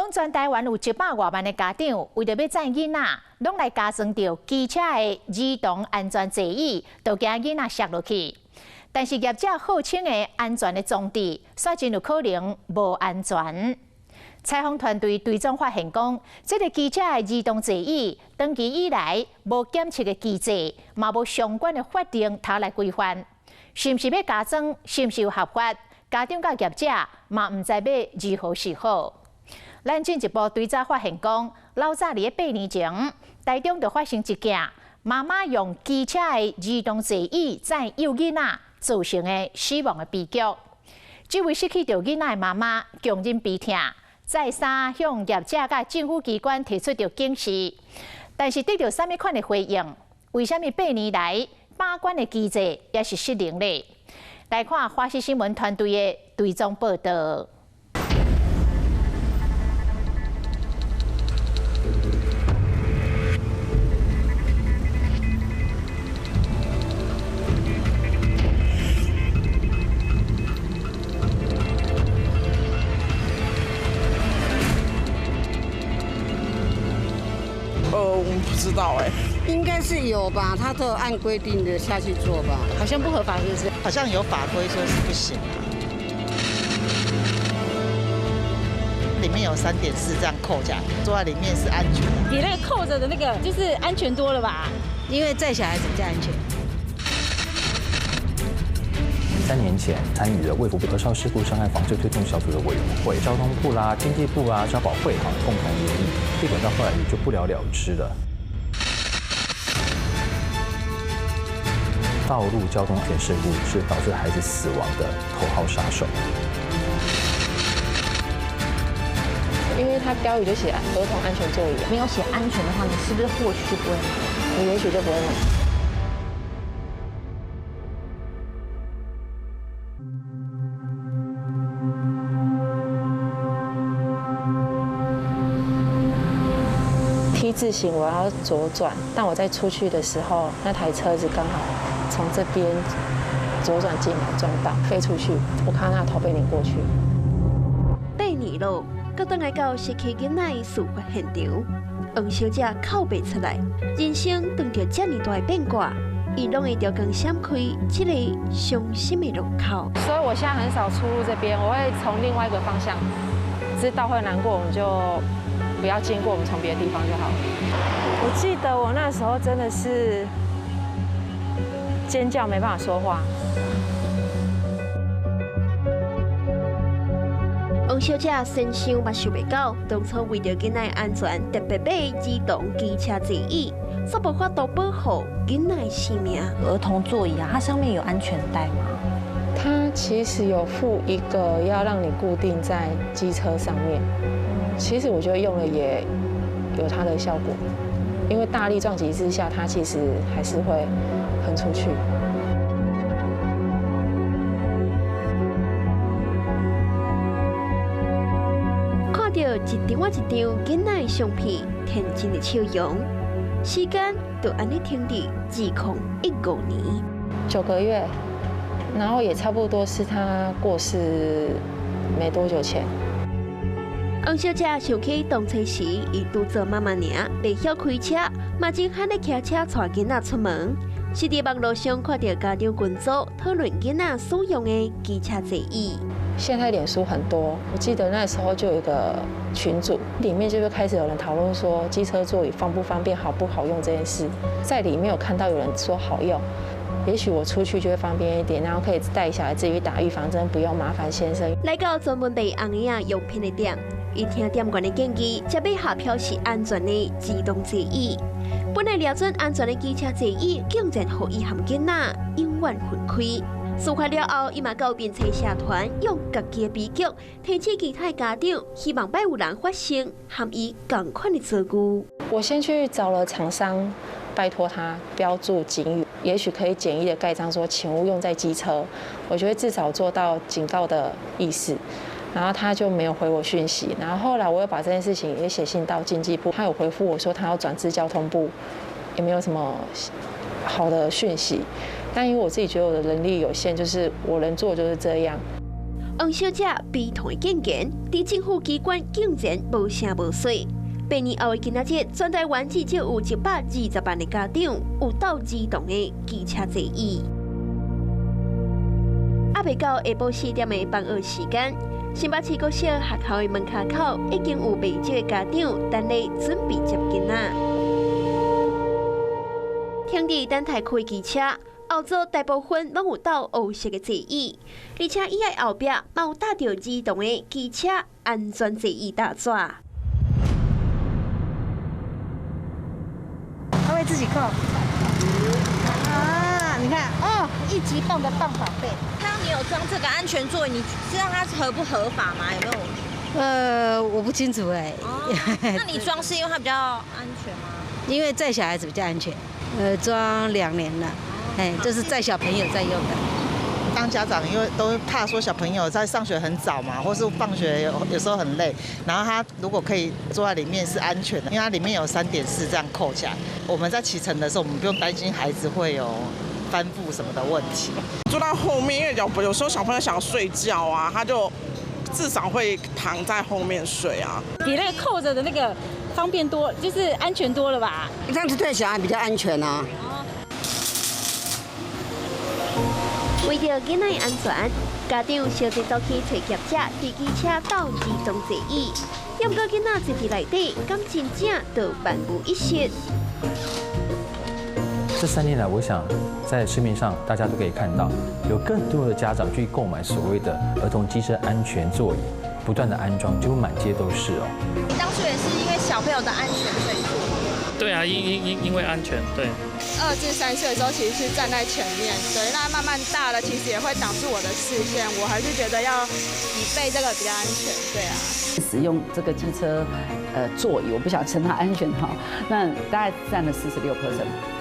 講全台灣有100外萬的家長，為著欲載囡仔，攏來加裝著機車的兒童安全座椅，就驚囡仔摔落去。但是業者號稱的安全的裝置，煞真有可能無安全。採訪團隊追蹤發現，講這个機車的兒童座椅，長期以來無檢測的機制，嘛無相關的法令通來規範，是毋是欲加裝，是毋是有合法？家長佮業者嘛毋知欲如何是好。咱進一步追查發現，講老早佇咧8年前，台中就發生一件媽媽用機車的兒童座椅載幼囡仔造成的死亡的悲劇。這位失去著囡仔的媽媽強忍悲痛，再三向業者佮政府機關提出著警示，但是得著啥物款的回應？為啥物8年來把關的機制猶是失靈咧？來看華視新聞團隊的追蹤報導。我們不知道哎，應該是有吧，他都按規定的下去做吧，好像不合法，是不是？好像有法規說是不行啊。裡面有3.4這樣扣起來，坐在裡面是安全的。比那個扣着的那個就是安全多了吧？因為載小孩子比較安全。3年前參與了衛福部兒少事故傷害防治推動小組的委員會，交通部啦、經濟部啊、消保會哈共同研議，結果到後來也就不了了之了。道路交通安全事故是導致孩子死亡的頭號殺手。因為它標語就寫兒童安全座椅，沒有寫安全的話，你是不是或許就不會買？你也許就不會買。T 字形，我要左轉，但我在出去的時候，那台車子剛好從這邊左轉進來撞到，飛出去，我看到他頭被碾過去。8年了，閣轉來到失去囡仔的事發現場，黃小姐哭袂出來，人生當著遮爾大的變卦，伊攏會著共閃開這个傷心的路口。所以我現在很少出入這邊，我會從另外一個方向，知道會難過，我們就不要經過，我們從別的地方就好了。我記得我那時候真的是尖叫，沒辦法說話。黃小姐身傷嘛想袂到，當初為著囡仔安全，特別買兒童機車座椅，煞無法度保護囡仔的性命。兒童座椅啊，它上面有安全帶嗎？它其實有附一個要讓你固定在機車上面。其實我覺得用了也有它的效果，因為大力撞擊之下，它其實還是會噴出去。看著一張仔一張囡仔的相片，天真的笑容，時間就按呢停佇2015年，9個月，然後也差不多是他過世沒多久前。黃小姐想起當初時，伊拄做媽媽爾，袂曉開車，嘛真罕咧騎車帶囡仔出門。是佇網路上看著家長群組討論囡仔使用的機車座椅。現在臉書很多，我記得那時候就有一個群組，裡面就會開始有人討論說機車座椅方不方便、好不好用這件事。在裡面有看到有人說好用，也許我出去就會方便一點，然後可以帶小孩自己打預防針，不用麻煩先生。來到專門賣紅嬰仔用品的店。伊聽店員的建議，才買下標示安全的自動座椅。本來掠準安全的機車座椅，竟然予伊和囡仔永遠分開。事發了後，伊嘛到邊找社團，用家己的悲劇提醒其他家長，希望莫有人發生和伊仝款的遭遇。我先去找了廠商，拜託他標註警語，也許可以簡易的蓋章說，請勿用在機車。我覺得至少做到警告的意思。然後他就沒有回我訊息，然後後來我又把這件事情也寫信到經濟部，他有回覆我說他要轉至交通部，也沒有什麼好的訊息。但因為我自己覺得我的能力有限，就是我能做就是這樣。王小姐悲痛的建言，佇政府機關竟然無聲無息。8年後的今仔日，全台灣至少有120萬的家長有鬥兒童的機車座椅。猶未到下晡4點的放學時間，新北市國小學校的門跤口已經有袂少的家長等咧準備接囡仔。停佇等待區的機車後座大部分攏有鬥烏色的座椅，而且椅仔後壁嘛有搭著兒童的機車安全座椅搭紙。他會自己扣。啊，你看，哦，一級棒的棒寶貝。看到你有裝這個安全座椅，你知道它合不合法嗎？有沒有？我不清楚哎。哦，那你裝是因為它比較安全嗎？因為載小孩子比較安全。裝2年了，哎，這是載小朋友在用的。當家長，因為都怕說小朋友在上學很早嘛，或是放學有時候很累，然後他如果可以坐在裡面是安全的，因為它裡面有3.4這樣扣起來。我們在騎乘的時候，我們不用擔心孩子會有翻覆什麼的問題。坐到後面，因為有時候小朋友想睡覺啊，他就至少會躺在後面睡啊。比那個扣著的那個方便多，就是安全多了吧？這樣子對小孩比較安全啊。為著囡仔的安全，家長相繼走去揣業者佇機車鬥兒童座椅，猶過囡仔坐佇內底，敢真正就萬無一失？這3年來，我想在市面上大家都可以看到，有更多的家長去購買所謂的兒童機車安全座椅，不斷的安裝，幾乎滿街都是哦。你當初也是因為小朋友的安全所以做？對啊，因為安全，對。2至3歲的時候，其實是站在前面，對，那慢慢大了，其實也會擋住我的視線，我還是覺得要椅背這個比較安全，對啊。使用這個機車，座椅，我不想稱它安全哈，那大概佔了46%，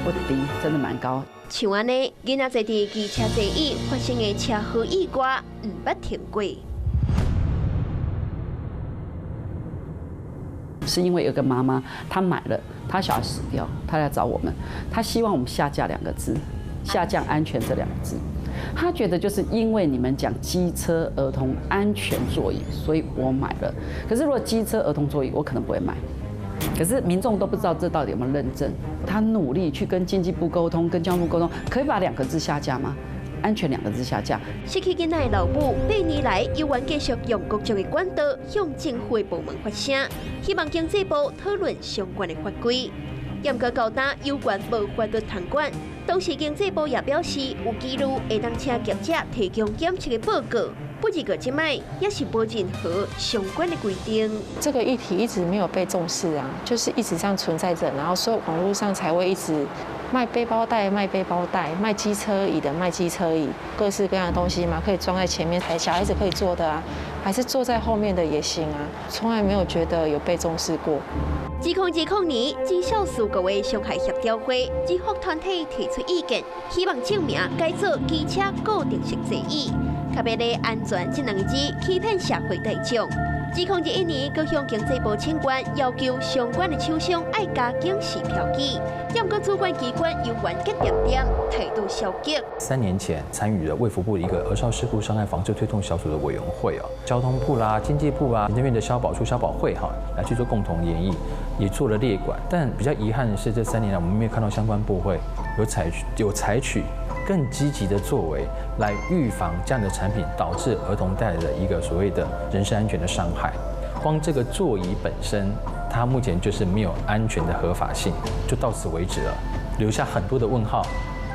不低，真的蠻高。像按呢，囡仔坐佇機車座椅發生的車禍意外，毋捌停過。是因為有個媽媽，她買了，她小孩死掉，她來找我們，她希望我們下架2個字，下降安全這2個字。她覺得就是因為你們講機車兒童安全座椅，所以我買了。可是如果機車兒童座椅，我可能不會買。可是民眾都不知道這到底有沒有認證。她努力去跟經濟部溝通，跟交通部溝通，可以把2個字下架嗎？安全2個字下架。失去囡仔的老母，8年來猶原繼續用各種的管道向政府部門發聲，希望經濟部討論相關的法規。毋過到今猶原無法律通管。當時經濟部也表示有記錄會當請業者提供檢測的報告，不過這擺也是無任何相關的規定。這個議題一直沒有被重視啊，就是一直這樣存在著，然後所以網絡上才會一直賣背包袋、賣背包袋、賣機車椅的、賣機車椅，各式各樣的東西嘛，可以裝在前面，小孩子可以坐的啊，還是坐在後面的也行啊，從來沒有覺得有被重視過。2020年，績效事故的傷害協調會，兒福團體提出意見，希望證明改做機車固定式座椅，特別咧安全這兩個字欺騙社會大眾。2021年，閣向經濟部請願，要求相關的廠商愛加警示標記，毋過主管機關猶原結點點，態度消極。3年前參與了衛福部一個兒少事故傷害防治推動小組的委員會啊，交通部啦、經濟部啊、行政院的消保處、消保會哈，來去做共同研議，也做了列管。但比較遺憾的是，這3年來我們沒有看到相關部會有採取更積極的作為，來預防這樣的產品導致兒童帶來的一個所謂的人身安全的傷害。光這個座椅本身，它目前就是沒有安全的合法性，就到此為止了，留下很多的問號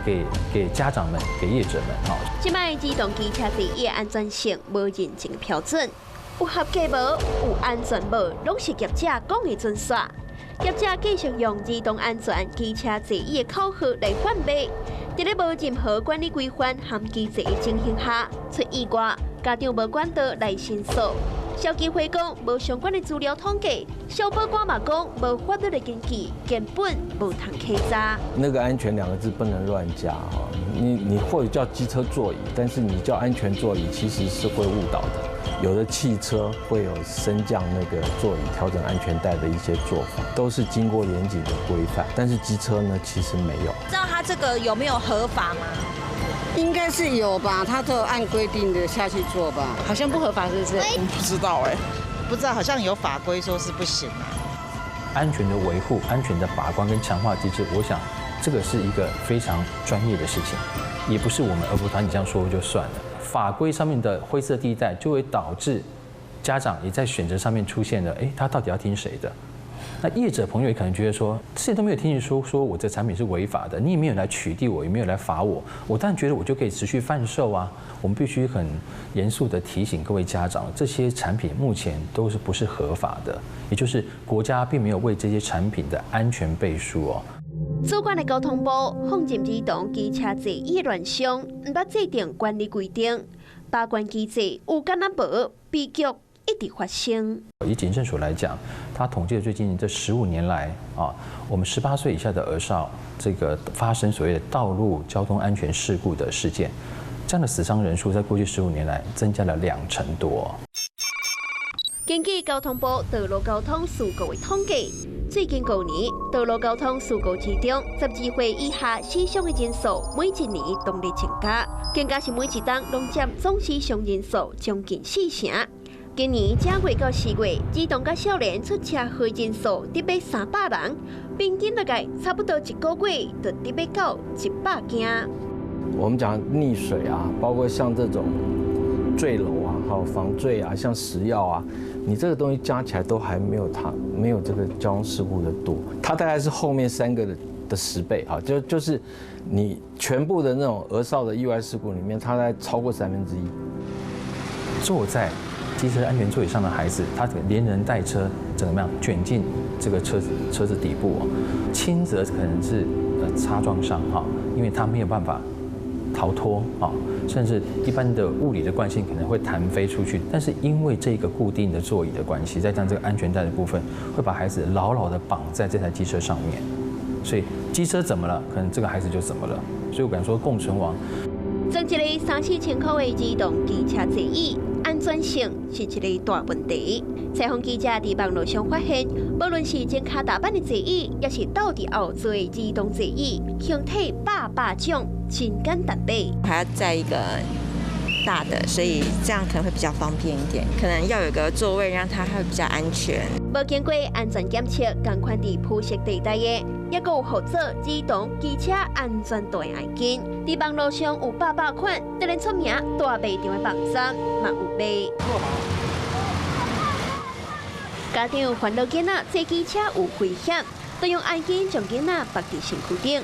給家長們、給業者們。哈，這擺自動機車座椅安全性無認證標準，有合格無？有安全無？攏是業者講的準煞。業者繼續用兒童安全機車座椅的口號來販賣，佇咧無任何管理規範和機制的情形下，出意外，家長無管道來申訴。消基會講無相關的資料統計，消保官嘛講無法律的根據，根本無通稽查。那個安全兩個字不能亂加哈，你或者叫機車座椅，但是你叫安全座椅其實是會誤導的。有的汽車會有升降那個座椅調整安全帶的一些做法，都是經過嚴謹的規範，但是機車呢其實沒有。知道它這個有沒有合法嗎？應該是有吧，他都按規定的下去做吧。好像不合法，是不是？不知道哎，不知道，好像有法規說是不行啊。安全的維護、安全的把關跟強化機制，我想這個是一個非常專業的事情，也不是我們兒福團體這樣說就算了。法規上面的灰色地帶，就會導致家長也在選擇上面出現了，哎，他到底要聽誰的？那業者朋友也可能覺得說，之前都沒有聽你說說我這產品是違法的，你也沒有來取締我，也沒有來罰我，我當然覺得我就可以持續販售啊。我們必須很嚴肅的提醒各位家長，這些產品目前都是不是合法的，也就是國家並沒有為這些產品的安全背書哦。主管的交通部放任兒童機車座椅亂象，毋捌制定管理規定，把關機制有敢若無，悲劇一直發生。以警政署來講，他統計最近這15年來啊，我們18歲以下的兒少這個發生所謂的道路交通安全事故的事件，這樣的死傷人數在過去十五年來增加了2成多。根據交通部道路交通事故的統計，最近5年道路交通事故之中，12歲以下死傷的人數每一年都佇增加，更加是每一冬攏佔總死傷人數將近4成。今年正月到4月，兒童佮少年出車禍人數達欲300人，平均大概差不多一個月就達欲到100件。我們講溺水啊，包括像這種墜樓啊、好防墜啊、像食藥啊，你這個東西加起來都還沒有它沒有這個交通事故的多，它大概是後面三個的10倍啊，就是你全部的那種兒少的意外事故裡面，它大概超過1/3。坐在機車安全座椅上的孩子，他連人帶車怎麼樣捲進這個車子底部哦，輕則可能是擦撞傷哈，因為他沒有辦法逃脫啊，甚至一般的物理的慣性可能會彈飛出去。但是因為這個固定的座椅的關係，再加上這個安全帶的部分，會把孩子牢牢的綁在這台機車上面，所以機車怎麼了，可能這個孩子就怎麼了。所以我敢說共存亡。裝一个三四千箍的兒童機車座椅，安全性是一个大問題。採訪記者佇網路上發現，無論是前跤踏板的座椅，抑是倒佇後座的兒童座椅，形體百百種，真簡單買。還要載一個大的，所以這樣可能會比較方便一點。可能要有個座位，讓他會比較安全。無經過安全檢測，仝款佇灰色地帶的，抑閣有號做兒童機車安全帶的按緊。佇網路上有百百款，當然出名大賣場的網站嘛有賣。家長煩惱囡仔坐機車有危險，就用按緊將囡仔縛佇身軀頂。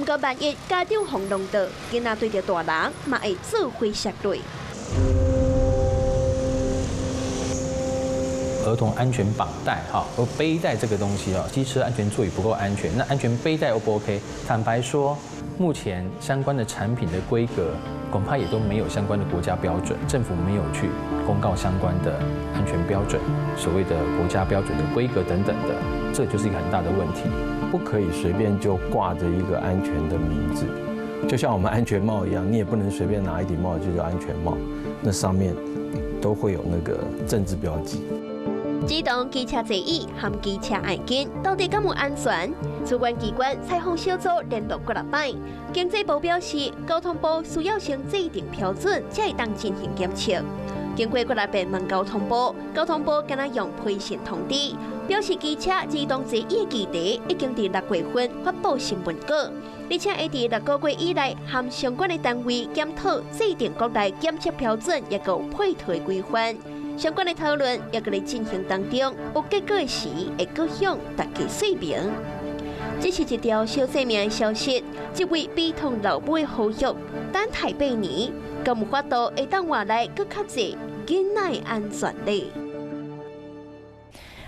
毋過萬一家長予弄著，囡仔對著大人嘛會做伙摔落。兒童安全綁帶哈，和背帶這個東西啊，機車安全座椅不夠安全，那安全背帶 O 不 OK？坦白說，目前相關的產品的規格恐怕也都沒有相關的國家標準，政府沒有去公告相關的安全標準，所謂的國家標準的規格等等的，這就是一個很大的問題。不可以隨便就掛着一個安全的名字，就像我們安全帽一樣，你也不能隨便拿一頂帽子就叫安全帽，那上面都會有那個政治標記。兒童機車座椅和機車按緊，到底敢有安全？主管機關採訪小組聯絡幾若擺，經濟部表示，交通部需要先制定標準，才會當進行檢測。經過幾若遍問交通部，交通部敢若用回信通知，表示機車兒童座椅的議題已經佇6月份發布新聞稿，而且會佇6個月以內和相關的單位檢討制定國內檢測標準，抑閣有配套的規範。相關的討論也閣佇進行當中，有結果時會閣向大家說明。這是一條小細命的消息，這位悲痛老母的呼籲，等待8年，敢有法度會當換來閣較濟囡仔的安全咧？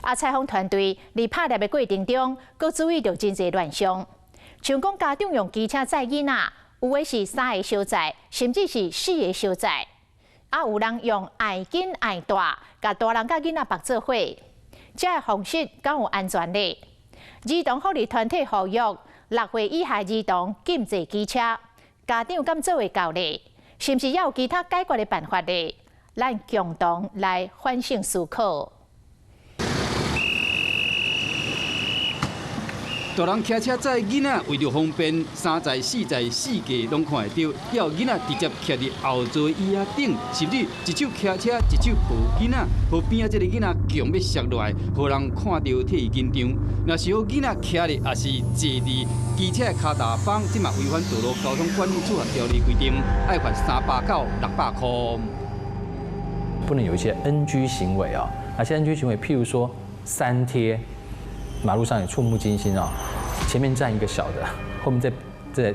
啊，採訪團隊佇拍獵的過程中，閣注意著真濟亂象，像講家長用機車載囡仔，有的是三个相載，甚至是四个相載。啊，有人用按緊按帶，共大人佮囡仔縛做伙，這个方式敢有安全咧？兒童福利團體呼籲，6歲以下兒童禁坐機車，家長敢做會到咧？是毋是猶有其他解決的辦法咧？咱共同來反省思考。大人騎車載囡仔，為著方便，三載、四載、四界攏看會著，予囡仔直接徛佇後座椅仔頂，甚至一手騎車，一手抱囡仔，予邊仔這个囡仔強欲摔落來，予人看著替伊緊張。若是予囡仔徛咧，抑是坐佇機車的跤踏板，這嘛違反道路交通管理處罰條例規定，愛罰300到600箍。不能有一些 NG 行為啊，哪些 NG 行為？譬如說三貼，馬路上也觸目驚心啊。前面站一個小的，後面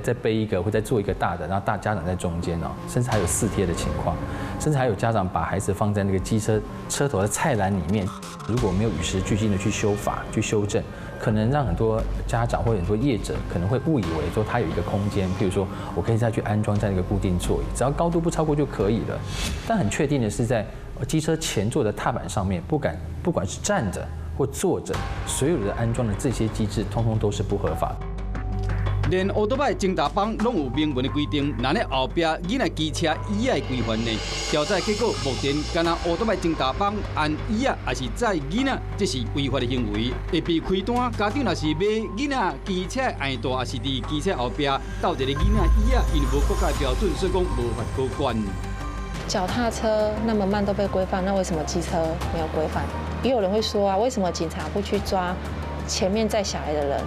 再背一個，或再坐一個大的，然後大家長在中間哦，甚至還有四貼的情況，甚至還有家長把孩子放在那個機車車頭的菜籃裡面。如果沒有與時俱進的去修法、去修正，可能讓很多家長或很多業者可能會誤以為說它有一個空間，譬如說我可以再去安裝在那個固定座椅，只要高度不超過就可以了。但很確定的是，在機車前座的踏板上面，不管是站着或坐着，所有的安裝的這些機制，通通都是不合法。連歐多擺前踏板攏有明文的規定，若咧後壁囡仔機車椅仔的規範呢？調查結果，目前干焦歐多擺前踏板按椅仔，抑是載囡仔，這是違法的行為，會被開單。家長若是買囡仔機車按帶，抑是佇機車後壁鬥一个囡仔椅仔，因為無國家標準，所以講無法可管。腳踏車那麼慢都被規範，那為什麼機車沒有規範？也有人會說啊，為什麼警察不去抓前面載小孩的人？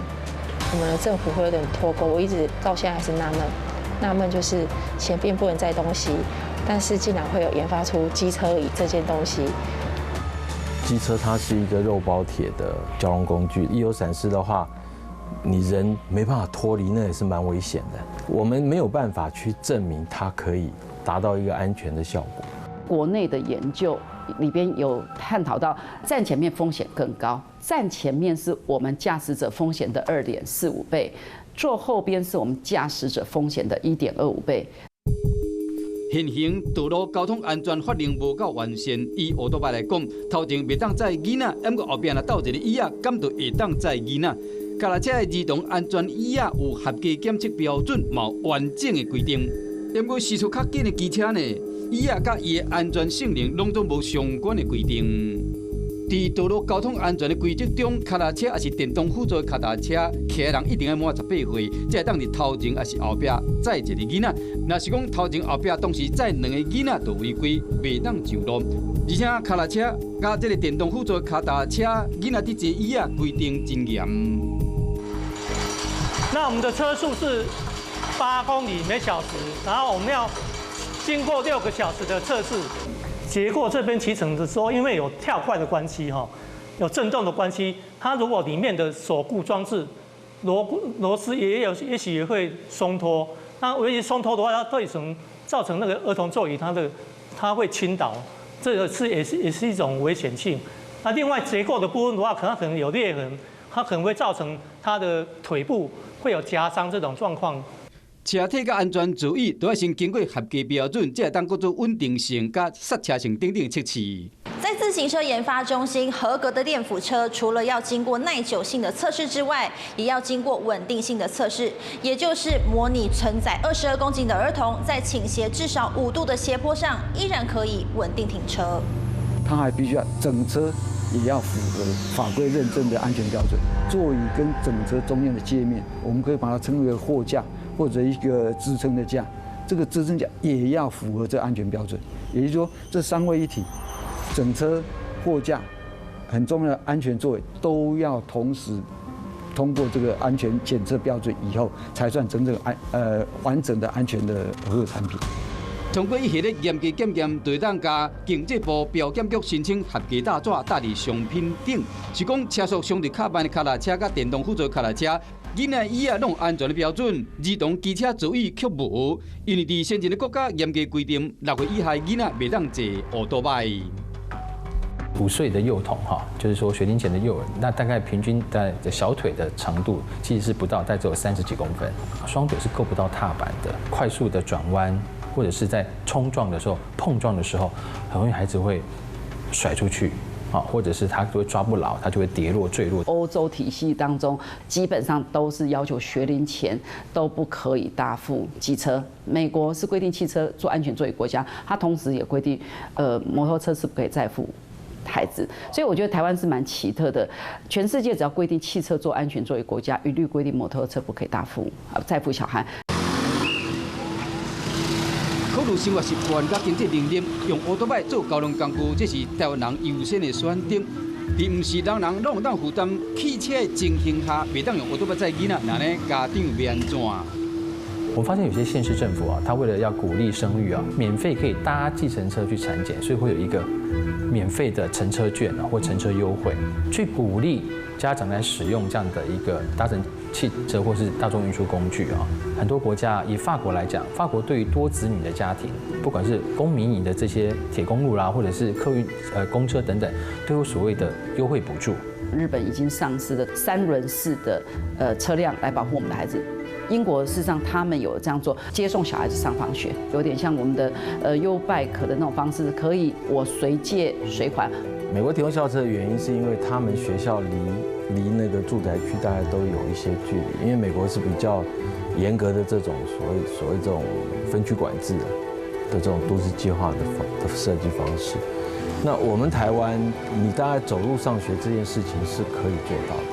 我們的政府會有點脫鈎，我一直到現在還是納悶，納悶就是前面不能載東西，但是竟然會有研發出機車椅這件東西。機車它是一個肉包鐵的交通工具，一有閃失的話，你人沒辦法脫離，那也是蠻危險的。我們沒有辦法去證明它可以達到一個安全的效果。國內的研究裡邊有探討到，站前面風險更高，站前面是我們駕駛者風險的2.45倍，坐後邊是我們駕駛者風險的1.25倍。現行道路交通安全法令無夠完善，以歐多擺來講，頭前袂當載囡仔，毋過後壁若鬥一个椅仔，敢就會當載囡仔？腳踏車的兒童安全椅仔有合格檢測標準，嘛有完整的規定。毋過時速較緊的機車呢，椅仔佮伊的安全性能攏總無相關的規定。佇道路交通安全的規則中，腳踏車抑是電動輔助腳踏車，騎的人一定愛滿18歲，才會當佇頭前抑是後壁載一个囡仔。若是講頭前後壁同時載兩个囡仔，就違規，袂當上路。而且腳踏車佮這个電動輔助腳踏車，囡仔佇坐椅仔規定真嚴。那我們的車速是8公里每小時，然後我們要經過6個小時的測試。結構這邊騎乘的時候，因為有跳快的關係哈，有震動的關係，它如果裡面的鎖固裝置螺絲也有，也許也會鬆脫。那萬一鬆脫的話，它會造成那個兒童座椅它會傾倒，這個是也是一種危險性。那另外結構的部分的話，可能有裂痕，它可能會造成他的腿部會有夾傷這種狀況。車體佮安全座椅都愛先經過合格標準，才會當閣做穩定性、佮剎車性等等測試。在自行車研發中心，合格的電輔車除了要經過耐久性的測試之外，也要經過穩定性的測試，也就是模擬承載22公斤的兒童在傾斜至少5度的斜坡上，依然可以穩定停車。它還必須要整車也要符合法規認證的安全標準。座椅跟整車中間的界面，我們可以把它稱為貨架或者一個支撐的架，這個支撐架也要符合這安全標準。也就是說，這三位一體，整車、貨架，很重要的安全座椅都要同時通過這個安全檢測標準以後，才算真正完整的安全的合格產品。通過一系列嚴格檢驗，就會當共經濟部標檢局申請合格大紙，貼佇商品頂。是講車速相對較慢的跤踏車佮電動輔助跤踏車，囡仔椅仔攏有安全的標準，兒童機車座椅卻無。因為佇先進的國家嚴格規定，6歲以下囡仔袂當坐歐多擺。5歲的幼童哈，就是說學齡前的幼兒，那大概平均在小腿的長度其實是不到，大概只有30幾公分，雙腿是夠不到踏板的。快速的轉彎或者是在衝撞的時候、碰撞的時候，很容易孩子會甩出去。啊，或者是他就會抓不牢，他就會跌落墜落。歐洲體系當中，基本上都是要求學齡前都不可以搭附機車。美國是規定汽車做安全座椅國家，它同時也規定，摩托車是不可以載附孩子。所以我覺得台灣是蠻奇特的，全世界只要規定汽車做安全座椅，國家一律規定摩托車不可以搭負載負小孩。考慮生活習慣佮經濟能力，用歐多擺做交通工具，這是台灣人優先的選擇。佇毋是人人攏會當負擔汽車的情形下，袂當用歐多擺載囡仔，那呢家長欲按怎？我發現有些縣市政府啊，他為了要鼓勵生育啊，免費可以搭計程車去產檢，所以會有一個免費的乘車券啊，或乘車優惠，去鼓勵家長來使用這樣的一個搭乘汽車或是大眾運輸工具啊。很多國家以法國來講，法國對於多子女的家庭，不管是公民營的這些鐵公路啦，或者是客運公車等等，都有所謂的優惠補助。日本已經上市的三輪式的車輛來保護我們的孩子。英國事實上他們有這樣做，接送小孩子上放學，有點像我們的YouBike 的那種方式，可以我隨借隨還。美國提供校車的原因是因為他們學校離那個住宅區大概都有一些距離，因為美國是比較嚴格的這種所謂這種分區管制的這種都市計劃的設計方式。那我們台灣，你大概走路上學這件事情是可以做到的。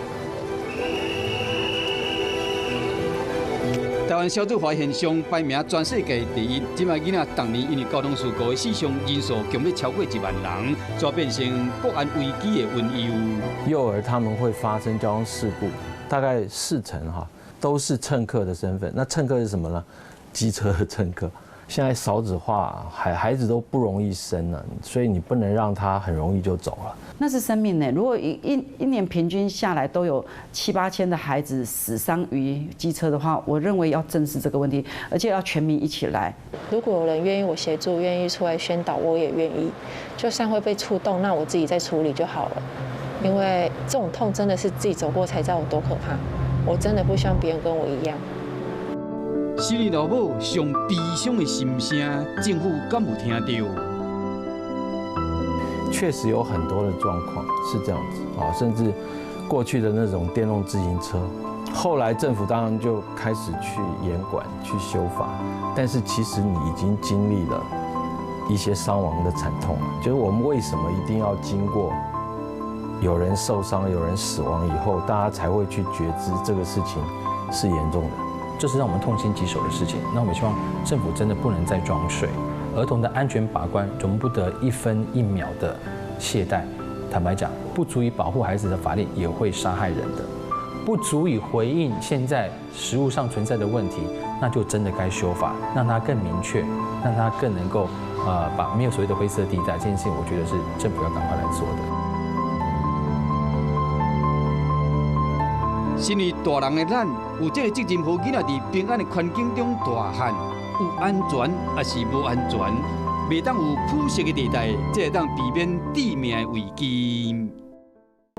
台灣少子化現象排名全世界第一，這擺囡仔逐年因為交通事故的死傷人數，共欲超過1萬人，煞變成國安危機的隱憂。幼兒他們會發生交通事故，大概40%哈都是乘客的身份。那乘客是什麼呢？機車的乘客。現在少子化，孩子都不容易生了，所以你不能讓他很容易就走了。那是生命呢。如果一年平均下來都有7、8千的孩子死傷於機車的話，我認為要正視這個問題，而且要全民一起來。如果有人願意我協助，願意出來宣導，我也願意。就算會被觸動，那我自己再處理就好了。因為這種痛真的是自己走過才知道有多可怕。我真的不希望別人跟我一樣。失戀老母上悲傷的心聲，政府敢有聽到？確實有很多的狀況是這樣子啊，甚至過去的那種電動自行車，後來政府當然就開始去嚴管、去修法，但是其實你已經經歷了一些傷亡的慘痛了。就是我們為什麼一定要經過有人受傷、有人死亡以後，大家才會去覺知這個事情是嚴重的？這是讓我們痛心疾首的事情。那我們希望政府真的不能再裝睡，兒童的安全把關容不得一分一秒的懈怠。坦白講，不足以保護孩子的法令也會殺害人的，不足以回應現在實務上存在的問題，那就真的該修法，讓它更明確，讓它更能夠把沒有所謂的灰色地帶。這件事情，我覺得是政府要趕快來做的。身為大人的咱，有這個責任，予囡仔佇平安的環境中大漢，有安全抑是無安全，袂當有灰色的地帶，才會當避免致命的危機。